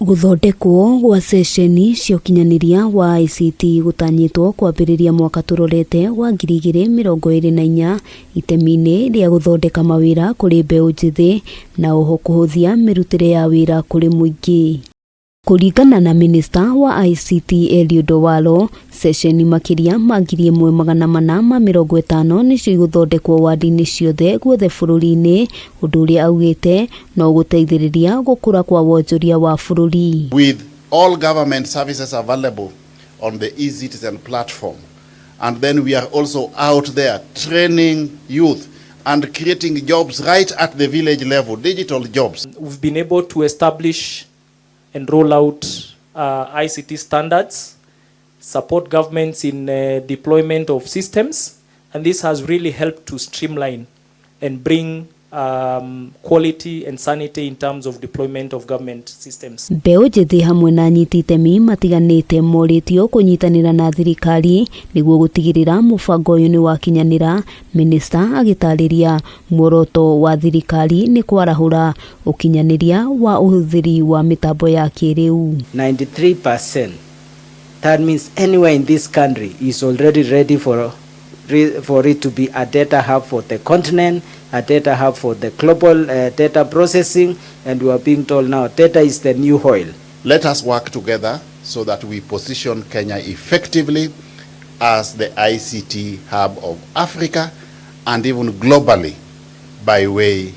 Gũthondekwo gwa ceceni cia ũkinyanĩria wa ICT gũtanyĩtwo kwambĩrĩria mwaka tũrorete wa 2024 itemi-inĩ rĩa gũthondeka mawĩra kũrĩ mbeũ njĩthĩ na oho kũhũthia mĩrutĩre ya wĩra kũrĩ mũingĩ. Kũringana na minista wa ICT Eliud Owalo, ceceni makĩria ma 1450 nĩcio igũthondekwo wadi-inĩ ciothe guothe bũrũri-inĩ, ũndũ ũrĩa augĩte no ũgũteithĩrĩria gũkũra kwa wonjoria wa bũrũri. With all government services available on the eCitizen platform, and then we are also out there training youth and creating jobs right at the village level, digital jobs. We've been able to establish and roll out ICT standards, support governments in deployment of systems, and this has really helped to streamline and bring quality and sanity in terms of deployment of government systems. Mbeũ njĩthĩ hamwe na anyiti itemi matiganĩte morĩtio kũnyitanĩra na thirikari nĩguo gũtigĩrĩra mũbango ũyũ nĩ wakinyanĩra. Minista agĩtarĩria muoroto wa thirikari nĩ kwarahũra ũkinyanĩria wa ũhũthĩri wa mĩtambo ya kĩrĩu. 93%. That means anywhere in this country is already ready for it to be a data hub for the continent, a data hub for the global data processing, and we are being told now data is the new oil. Let us work together so that we position Kenya effectively as the ICT hub of Africa and even globally by way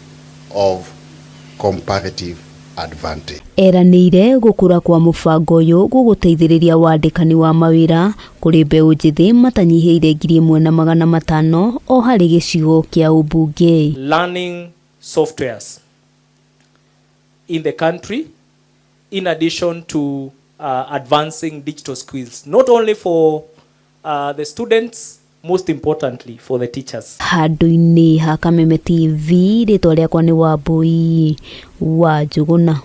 of comparative advantage. Eranĩire gũkũra kwa mũbango ũyũ gũgũteithĩrĩria wandĩkani wa mawĩra kũrĩ mbeũ njĩthĩ matanyihĩire 1500 o harĩ gĩcigo kĩa ũmbunge. Learning softwares in the country, in addition to advancing digital skills, not only for the students, most importantly for the teachers. Handũ-inĩ ha Kameme TV, rĩtwa rĩakwa nĩ Wambui wa Njũgũna.